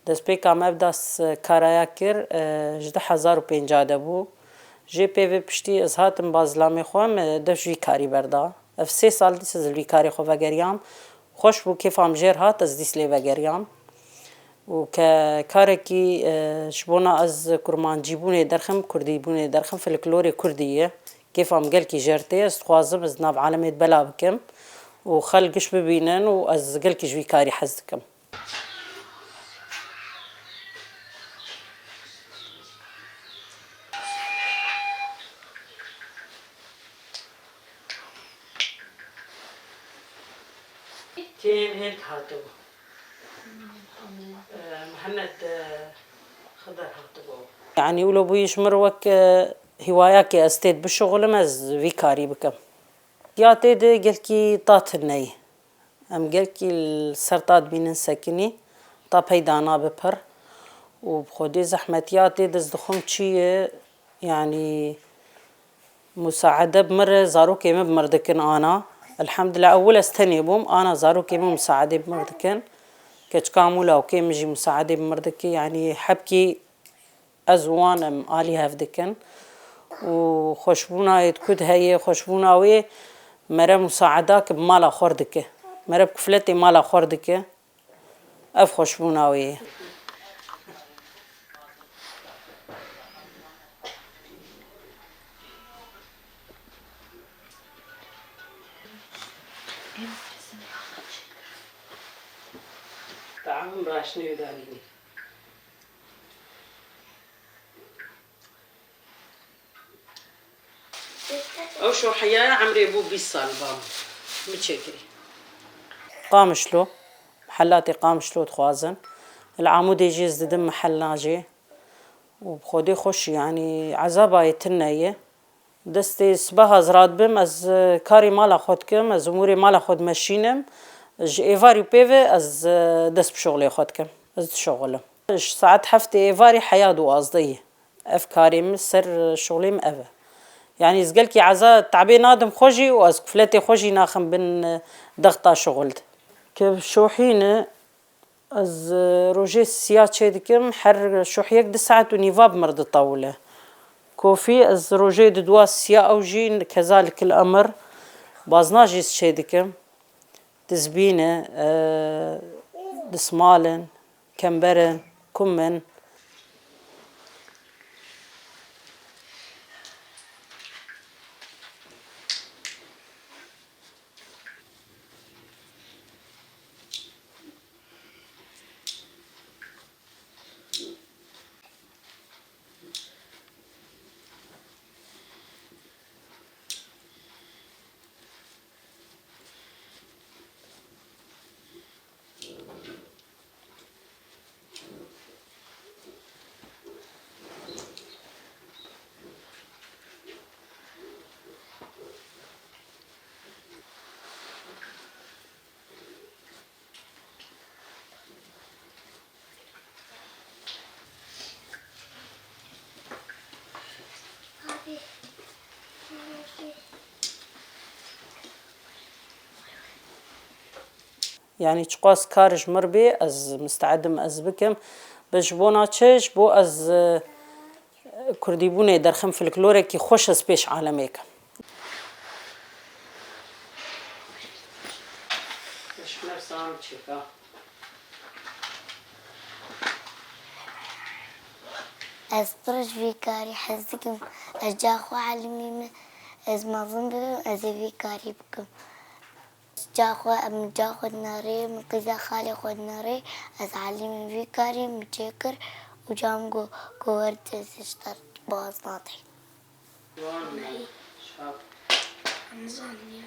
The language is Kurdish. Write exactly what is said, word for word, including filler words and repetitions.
Destpêka me ev das karaya kir, e, ji du hezar û pênca de bû. Jê pê vê piştî ez hatim ba zilamê xwe, me dev ji vî karî berda. Ev sê sal dîs ez li vî karê xwe vegeriyam. Xweş bû, kêfa min jêr hat, ez dîs lê vegeriyam. Û ke karekî, e, ji bona ez kurmancîbûnê derxim, kurdîbûnê derxim, folklorê kurdî ye. Kêfa min gelkî jêr tê, ez dixwazim ez nav alemê de bela bikim û xelk giş bibînin û ez gelkî ji vî karî hez dikim. Kêm Hêld hatibû. Ee, Mihemed, e, Xidar hatibû. Yanî wilo bûyî ji min re wek, e, hîwayakê ez tê de bişuxilim, ez vî karî bikim. Ya tê de gelkî ta tune ye. Em gelkî li ser ta dibînin sekinî, ta peyda nabe pir. Û bi xwedê zehmetiya tê de ez dixwim çi ye, yanî musaede bi min re, zarokê min bi min re dikin ana. Elhemdulillah, ewil ez tenê bûm, ana zarokê min musaedê bi min re dikin. Keçika min û lawkê min jî musaedê bi min re dike, yanî hebkî ez û wan em alî hev dikin û xweşbûna wê di ku de heye, xweşbûna wê mere musaeda ki bi mala xwe re dike, mere bi kufletê mala xwe re dike. Ev xweşbûna wê ye. Taam raşnê danînê. Ew şohiyaya emrê bû bîst sal ba min. Min çêkirî. Qamişlo, mihelatê Qamişlo dixwazin. Li Amûdê jî ez didim mihela jê. Û bi xwedê xweş, yanî ezaba yê tune ye. Destê sibeha ez radibim, ez, e, karê mala xwe dikim, ez umûrê mala xwe dimeşînim. Ji êvarî pê ve ez, e, dest bi şoxlê xwe dikim. Ez dişoxilim. Ji saet heftê êvarî heya duwazdeh ye. Ev karê min ser şoxlê min ev e. Yanî ez gelkî eza tebê nadim xwe jî û ez kufletê xwe jî naxim bin, e, dexta şoxil de. Ke şohîne, ez, e, rojê siya çê dikim, her şohiyek du saet û nîva bi mir ditewile. Kofî, ez rojê di dua siya ew jî keza li kil emir, bazna jî çê dikim. Dizbîne, e, dismalin, kemberin, kumin. Yanî çiqas kar ji mir bê, ez misteedim ez bikim. Bi ji bona çi? Ji bo ez, e, kurdîbûnê derxim, folklorekî xweş ez pêş alemê kim. Ez pir ji vî karî hez dikim. Ez ca xwe elimîme. Ez mezin bibim, ez ê vî karî bikim. Ca xwe, min ca xwe dinêrê, min qîza xalê xwe dinêrê, ez elîmîm vî karî, min çêkir û ca min got, got, wer dizî ji te baz nade. Nizaniye.